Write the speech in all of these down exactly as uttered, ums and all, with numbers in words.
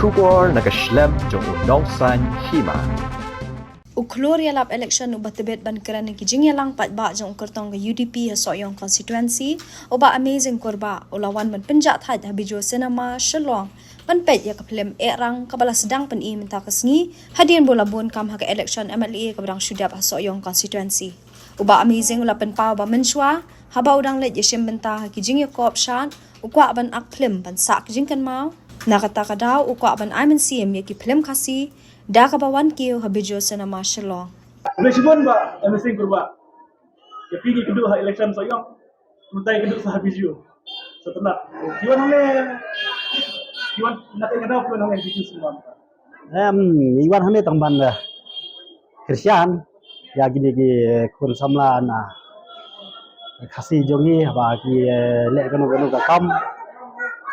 Khubor na ka shlem jong u Nongsaiñ Hima. U khlur ïalap election uba tbit ban kren ïa ki jingïalang paidbah jong u kyrtong ka U D P ha Sohiong constituency, u Bah Amazing Kurbah, u la wan ban pynjah thait ha Bijou Cinema, Shillong, ban peit ïa ka phlim Ehrang kaba la sdang pyni mynta ka sngi, hadien ba u la bun kam ha ka election M L A kaba dang shu dep ha Sohiong constituency. U Bah Amazing u la pynpaw ba mynshuwa, haba u dang leit ïashim bynta ha ki jingïakop shad, u kwah ban ak phlim ban sah ka jingkynmaw. Na kata ka daw u kwah ban ai mynsiem ïa ki phlim Khasi da kaba wan kiew ha Bijou Cinema Shillong. Khublei shibun Bah Amazing Kurbah. Ïa phi ngi kynduh ha election Sohiong, mynta ngi kynduh sa ha Bijou. Sa tang ki wan hangne, ki wan na ka daw ki wan hangne Bijou Cinema. Em, ngi wan hangne tang ban, eh, kyrshan ïa kine ki khun samla na Khasi jong ngi ba ki, eh, leh kano kano ka kam.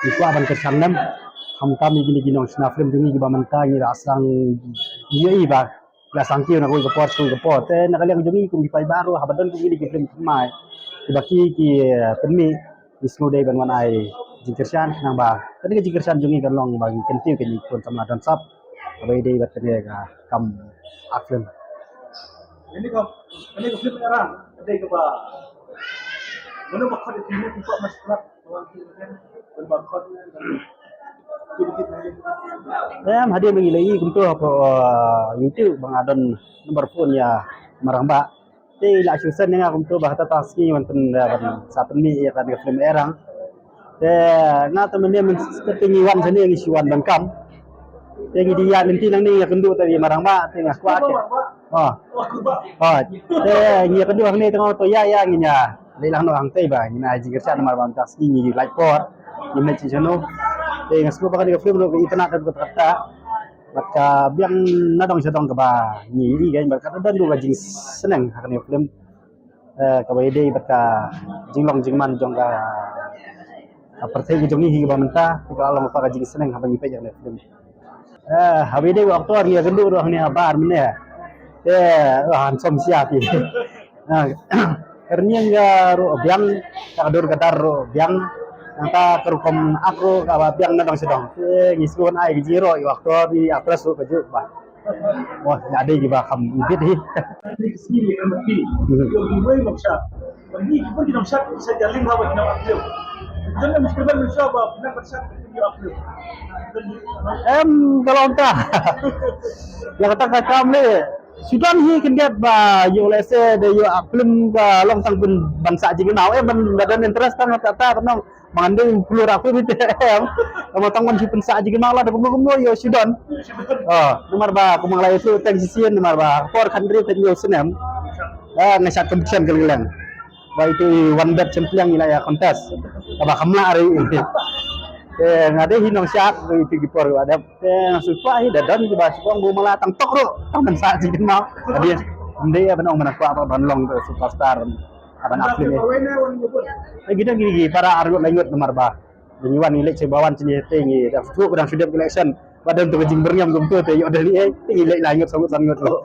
Ngi kwah ban kyrshan lem. Khamtam ïa kine ki nongshna phlim jong ngi kiba mynta ngi la sdang ïohi ba la sdang kiew na kawei ka por sha kawei ka por. Te na ka liang jong ngi kum ki paidbah ruh haba don kum kine ki phlim thymmai kiba ki, ki, eh, pynmih, ngi sngew dei ban wan ai jingkyrshan khnang ba kane ka jingkyrshan jong ngi kan long ba ngi kyntiew ïa ki khun samla don sap. Kaba ïadei bad kane ka kam ak phlim. Kane ka, kane ka phlim Ehrang, ka dei kaba, mano ba khot ïa phi ne phi kwah ban sngap, ban ba khot. Em, hadien ba ngi la ïohi kumto hapoh, uh, YouTube ba nga don number phone ïa Marangbah. Te i la shu send ïa nga kumto ba hata ta sngi wan pyn, eh, ban sa pynmih ïa kane ka phlim Ehrang. Te nga te mynne mynstep te ngi wan shane ngi shu wan donkam. Te ngi dei ïa lynti nangne ïakynduh te ïa Marangbah te nga kwah te. Oh. Oh. Te ngi ïakynduh hangne te nga to ïa ïa ngi ïa. Lei lang noh hangtei ba ngi na ai jingkyrshan namar ba mynta sngi ngi lait por. Ngi leit sha shano. Te nga sngewbha kane ka phlim ruh ka itynnad ruh kata kata. Bad ka biang na dong sha dong kaba ngi ïohi kein bad ka don ruh ka jingsneng ha kane ka phlim. Eh, kaba ïadei bad ka jinglong jingman jong ka, ka pyrthei ka jong ngi hi kaba mynta, te ka long ka jingsneng haba ngi peit ïa kane ka phlim. Eh, haba ïadei bad actor ngi ïakynduh ruh hangne ha bar mynne. Eh, oh, handsome sia phi. Ah, ka rynïeng ka ruh biang, ka dur ka dar ruh biang. Nangta ka rukom ak ruh kaba biang na dong sha dong. Eh, ngi sngewbha ban ai ka jingïaroh ïa u actor, ïa u actress ruh kajuh ba. Wah, ïa dei kiba kham ibit hi. Em, ka long ta. Ïa kata ka kam ne. Shu don hi khyndiat ba ïoh lehse da ïoh ak phlim ka long tang pyn ban sah jingkynmaw. Em, ban da don interest tang kata ka nong. Ba ngan dei u khlur ak phlim te em. Tang ban shu pynsah jingkynmaw la da kumno kumno ïoh shu don. Oh, namar ba kumba nga la ïathuh teng shisien namar ba por khathynriew khathynñiew snem. Ah, nga shad competition kylleng. Ba itu i wan bet champion ngi la ïa contest. Kaba kham lah re. Eh, nga dei hi nongshad itu ki por ba dep. Te nga shu kwah hi da don kiba shu ong ba ma la tang tok ruh tang ban sah jingkynmaw. Hadien ym dei ban ong ban kwah ba ban long superstar ban ak phlim. Te ngi don ngi para arngut laingut namar ba ngi wan ngi leit sha ba wan sha ngi te ngi da shu ba dang shu dep election ba don tu ka jingbyrngem kumtu te ïoh da lei te ngi leit laingut sangut sangut ruh.